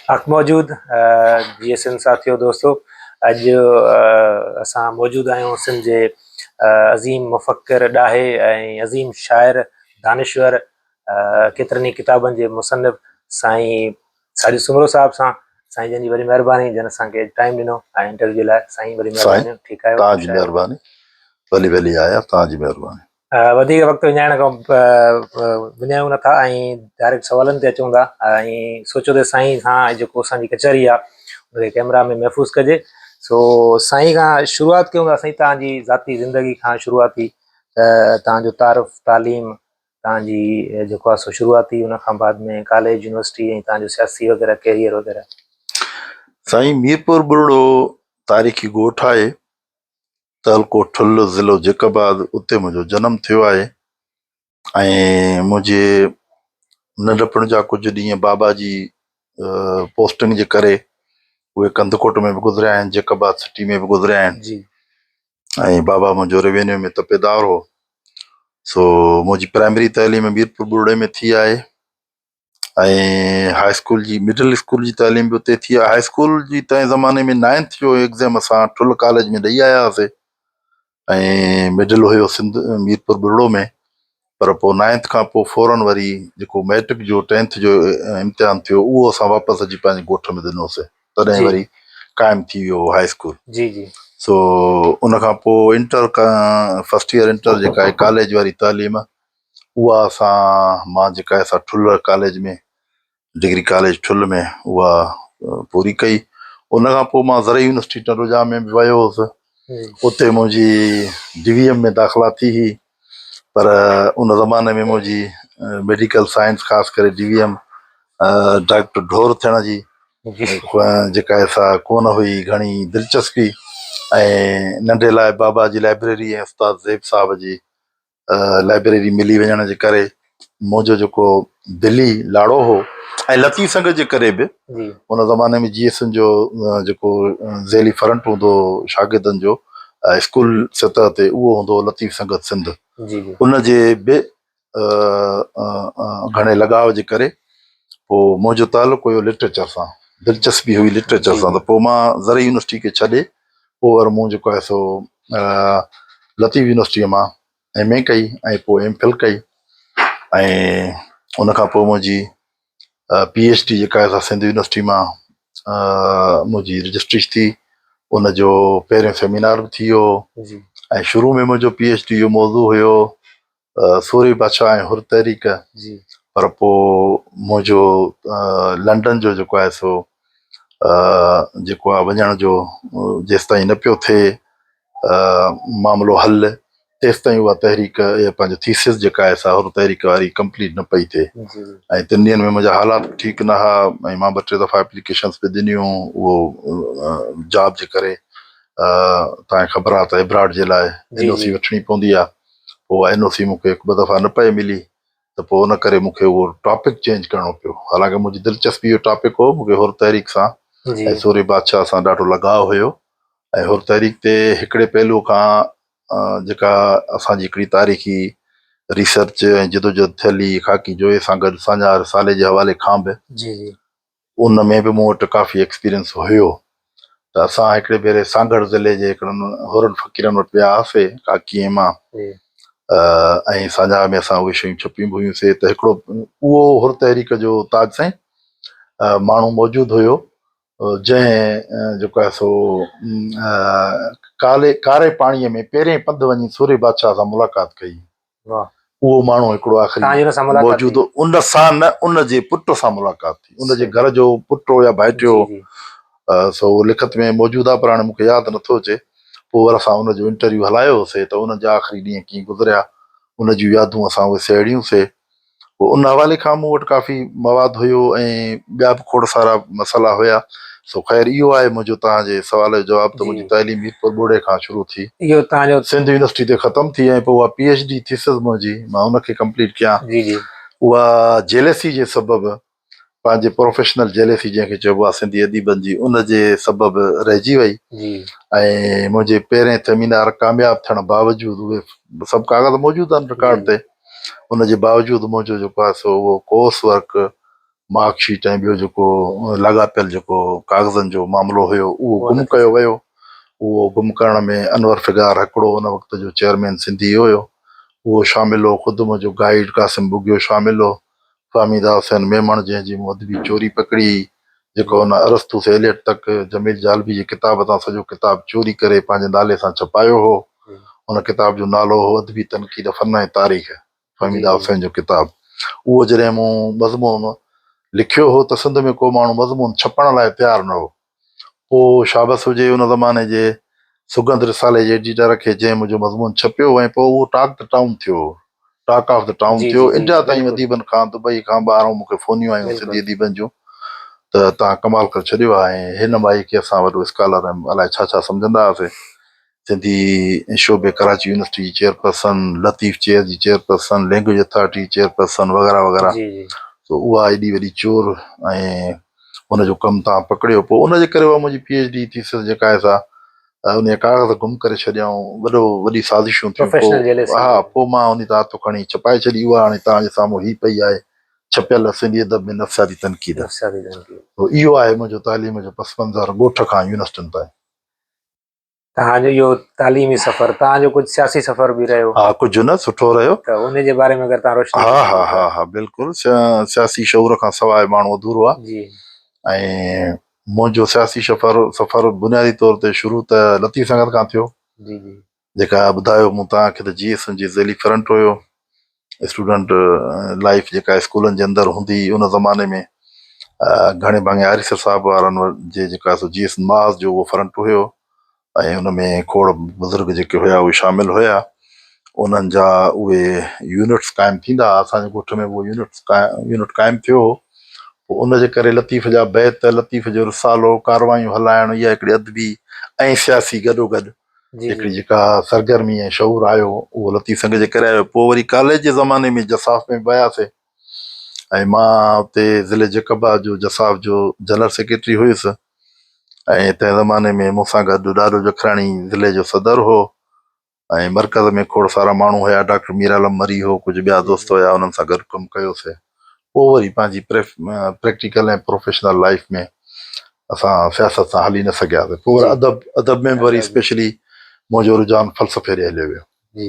حق موجود جي سنڌ ساٿيو دوستو اڄ اسان موجود آهيون سنڌ جي عظيم مفڪر ڏاهي ۽ عظيم شاعر دانشور ڪيترن ئي ڪتابن جي مصنف سائين ساجد سومرو صاحب سان سائين جن جي وڏي مهرباني جن اسان کي ٽائيم ڏنو ۽ انٽرويو جي لاء سائين وڏي مهرباني ٺيڪ آهيو توهان جي مهرباني ڀلي ڀلي آيا توهان جي مهرباني. وڌيڪ وقت وڃائڻ کان وڃايون نٿا ۽ ڊائريڪٽ سوالن تي اچون ٿا ۽ سوچيو ته سائين کان جيڪو اسان جي ڪچهري آ ان کي ڪيمرا ۾ محفوظ ڪجي سو سائين کان شروعات ڪيون ٿا سائين تان جي ذاتي زندگي کان شروعاتي ته تان جو تعارف تعليم تان جي جيڪو آ سو شروعاتي ان کان بعد ۾ ڪاليج يونيورسٽي ۽ تان جو سياسي وغيره ڪيريئر وغيره. سائين ميرپور ٻرڙو تاريخي ڳوٺ آهي تعلقو ٺل ضلعو جيڪب آباد اتي منهنجو جنم ٿيو آهي ۽ منهنجي ننڍپڻ جا ڪجهه ڏينهن بابا جي پوسٽنگ جي ڪري اهي ڪنڌڪوٽ ۾ به گذريا آهن جيڪب آباد سٽي ۾ به گذريا آهن جي ۽ بابا منهنجو روينيو ۾ تپيدار هو سو منهنجي پرائمري تعليم ميرپور ٻرڙي ۾ ٿي آهي ۽ هاء اسڪول جي مڊل اسڪول جي تعليم به اتي ٿي هاء اسڪول جي تنهن زماني ۾ نائنٿ جو ايگزام اسان ٺل ڪاليج ۾ ڏئي آيا هئاسي ۽ مڊل هيو سنڌ ميرپور ٻرڙو ۾ پر پوء نائنٿ کان پوء فورن وري جيڪو ميٽرڪ جو ٽينٿ جو امتحان ٿيو اهو اسان واپس اچي پنهنجي ڳوٺ ۾ ڏنوسي تڏهن وري قائم ٿي ويو هاء اسڪول جي جي سو ان کان پوء انٽر فرسٽ ايئر انٽر جيڪا آهي ڪاليج واري تعليم اها اسان مان جيڪا آهي سا ٺل ڪاليج ۾ ڊگري ڪاليج ٺل ۾ اها پوري ڪئي ان کان پوء مان زرعي يونيورسٽي ٽنڊوڄام ۾ به ويو هوس اتي منهنجي ڊي وي ايم ۾ داخلا ٿي هئي پر ان زماني ۾ منهنجي ميڊيڪل سائنس خاص ڪري ڊي وي ايم ڊاڪٽر ڍور ٿيڻ جي جيڪا آهي سا ڪونه هئي گهڻي دلچسپي ۽ ننڍي لاء بابا جي لائبريري ۽ استاد زيب صاحب جي لائبريري ملي وڃڻ جي ڪري منهنجو جيڪو دلي لاڙو هو ۽ لطيف سنگت جي ڪري به ان زماني ۾ جي ايس اين جو جيڪو ذيلي فرنٽ هوندو هو شاگردن جو اسڪول سطح تي اهو هوندو هو لطيف سنگت سنڌ ان جي به گهڻي لڳاء جي ڪري پوء منهنجو تعلق هيو لٽريچر سان دلچسپي هئي لٽريچر سان ته پوء مان زرعي يونيورسٽي کي ڇڏي پوء ور مون جيڪو آهي سو لطيف يونيورسٽيء مان ايم اي ڪئي ۽ پوء ايم فل ڪئي ۽ ان کان پوء منهنجي پي ايڇ ڊي جيڪا آهي سا سنڌ يونيورسٽي مان منهنجي رجسٽري ٿي ان جو پهريون سيمينار به ٿي ويو ۽ شروع ۾ منهنجو پي ايڇ ڊي جو موضوع هيو سورهيه بادشاهه ۽ حر تحريڪ پر پوء منهنجو لنڊن جو جيڪو آهي سو جيڪو آهي وڃڻ جو جيستائين نه پيو ٿئي معاملو حل تيستائين اها تحريڪ يا پنهنجو ٿيسز جيڪا آهي سا حر تحريڪ واري ڪمپليٽ نه پئي ٿئي ۽ تن ڏينهن ۾ منهنجا حالات به ٺيڪ نه هئا ۽ مان ٻه ٽي دفعا اپليڪيشنس به ڏنيون اهو جاب جي ڪري توهان کي خبر آهي ته ابراڊ جي لاء اين او سي وٺڻي پوندي آهي پوء اين او سي مون کي هڪ ٻه دفعا نه پئي ملي ته پوء ان ڪري مون کي اهو ٽاپڪ چينج ڪرڻو پيو. حالانڪه منهنجي دلچسپي جو ٽاپڪ هو، مون کي حر تحريڪ سان ۽ سورهيه بادشاهه سان ڏاڍو لڳاء هيو ۽ حر تحريڪ تي هڪڙي پهلوء کان جيڪا اسان جي هڪڙي تاريخي ريسرچ ۽ جدوجهد ٿيل هئي خاڪي جويي سان گڏ ساڃاهه رسالي جي حوالي کان به ان ۾ به مون وٽ ڪافي ايڪسپيرينس هيو ته اسان هڪڙي ڀيري سانگهڙ ضلعي جي هڪڙن حرن فقيرن وٽ ويا هئاسي ڪاڪي ۽ مان ۽ سانجاهه ۾ اسان اهي شيون ڇپيون به هيون سي ته هڪڙو اهو حر تحريڪ جو تاج سائين ماڻهو موجود هيو جنهن جيڪو آهي سو ڪالي ڪاري پاڻيء ۾ پهرين پنڌ وڃي سورهيه بادشاهه سان ملاقات ڪئي. اهو ماڻهو هڪڙو آخري موجود هو، ان سان نه ان جي پٽ سان ملاقات ٿي، ان جي گهر جو پٽ هو يا ڀائٽيو هو، سو اهو لکت ۾ موجود آهي پر هاڻي مون کي ياد نٿو اچي، پوء ور اسان ان جو انٽرويو هلايو هوسي ته انهن جا آخري ڏينهن ڪيئن گذريا، ان جون يادون اسان اهي سهيڙيون سي. پوء ان حوالي کان مون وٽ ڪافي مواد هيو ۽ ٻيا به کوڙ سارا مسئلا هيا. سو خير اهو آهي منهنجو توهان جي سوال جو جواب ته منهنجي تعليم ميرپور ٻوڙي کان شروع ٿي. اهو توهان جو. سنڌ يونيورسٽي تي ختم ٿي ۽ پوء اها پي ايڇ ڊي ٿيسز منهنجي مان ان کي ڪمپليٽ ڪيان. جي جي. اها جيليسي جي سبب پنهنجي پروفيشنل جيليسي جنهن کي چئبو آهي سنڌي اديبن جي ان جي سبب رهجي وئي ۽ منهنجي پهرين سيمينار ڪامياب ٿيڻ باوجود اهي سڀ ڪاغذ موجود آهن رڪارڊ تي ان جي باوجود منهنجو جيڪو آهي سو اهو ڪورس ورڪ مارڪ شيٽ ۽ ٻيو جيڪو لاڳاپيل جيڪو ڪاغذن جو معاملو هيو اهو گم ڪيو ويو. اهو گم ڪرڻ ۾ انور فگار هڪڙو ان وقت جو چيئرمين سنڌي هيو اهو شامل هو، خود منهنجو گائيڊ قاسم ٻگهيو شامل هو، فهميده حسين ميمڻ جنهن جي مون ادبي چوري پڪڙي هئي جيڪو ان ارسطو سي ايليٽ تڪ جميل جالبي جي ڪتاب تان سڄو ڪتاب چوري ڪري پنهنجي نالي سان ڇپايو هو. ان ڪتاب جو نالو هو ادبي تنقيد فن ۽ تاريخ. فهميده حسين جو ڪتاب اهو جڏهن مون مضمون لکيو هو ته سنڌ ۾ ڪو ماڻهو مضمون ڇپڻ لاء تيار نه هو. پوء شابس هجي ان زماني جي سڳنڌ رسالي جي ايڊيٽر کي جنهن منهنجو مضمون ڇپيو ۽ پوء اهو ٽاڪ the town ٿيو هو. ٽاڪ آف the town ٿيو. انڊيا تائين اديبن کان، دبئي کان ٻاهرئون مون کي فونيون آيون سنڌي اديبن جون ته توهان ڪمال ڪري ڇڏيو آهي ۽ هن مائي کي اسان وڏو اسڪالر ۽ الائي ڇا ڇا سمجهندا هئاسين. سنڌي شعبي ڪراچي يونيورسٽي جي چيئرپرسن، لطيف چيئر جي چيئرپرسن، لينگويج اٿارٽي جي چيئرپرسن وغيره وغيره سو اها ايڏي وڏي چور ۽ ان جو ڪم تان پڪڙيو پوء ان جي ڪري اها منهنجي پي ايڇ ڊي ٿيسز جيڪا آهي سا ان جا ڪاغذ گم ڪري ڇڏيائون وڏو وڏي سازشون ٿيون پوء ها پوء مان ان تان هٿ کڻي ڇپائي ڇڏي اها هاڻي توهان جي سامهون هي پئي آهي ڇپيل سنڌي ادب ۾ نفسياتي تنقيد اهو آهي منهنجو تعليم جو پس منظر ڳوٺ کان يونيورسٽين تائين. توهان جو اهو تعليمي سفر، توهان جو ڪجهه سياسي سفر به رهيو. ها ڪجهه نه سٺو رهيو. ته ان جي باري ۾ اگر توهان روشني ها ها ها ها بلڪل سياسي شعور کان سواء ماڻهو اڌورو آهي. جي. ۽ منهنجو سياسي سفر سفر بنيادي طور تي شروع ته لطيف سنگت کان ٿيو. جي جي. جيڪا ٻڌايو مون توهان کي ته جي ايس اين جي ذيلي فرنٽ هيو. اسٽوڊنٽ لائيف جيڪا اسڪولن جي اندر هوندي هئي ان زماني ۾ گهڻي ڀاڱي آريسر صاحب وارن جي جيڪا سو جي ايس محاذ جو اهو فرنٽ هيو ۽ ان ۾ کوڙ بزرگ جيڪي هيا اهي شامل هيا انهن جا اهي يونٽس قائم ٿيندا هئا اسان جي ڳوٺ ۾ به اهو يونٽس يونٽ قائم ٿيو هو پوء ان جي ڪري لطيف جا بيت لطيف جو رسالو ڪاروايون هلائڻ اها هڪڙي ادبي ۽ سياسي گڏوگڏ هڪڙي جيڪا سرگرمي ۽ شعور آيو اهو لطيف سنگ جي ڪري آيو پوء وري ڪاليج جي زماني ۾ جساف ۾ به وياسي ۽ مان اتي ضلعي جيڪب آباد جو جساف جو جنرل سيڪريٽري هيس ۽ تنهن زماني ۾ مون سان گڏ ڏاڏو جکراڻي ضلعي جو صدر هو ۽ مرڪز ۾ کوڙ سارا ماڻهو هيا ڊاڪٽر مير عالم مري هو ڪجهه ٻيا دوست هيا انهن سان گڏ ڪم ڪيوسي پوء وري پنهنجي پريڪٽيڪل ۽ پروفيشنل لائيف ۾ اسان سياست سان هلي نه سگهياسين. پوء وري ادب ادب ۾ به وري اسپيشلي منهنجو رجحان فلسفي ڏي هليو ويو. جي.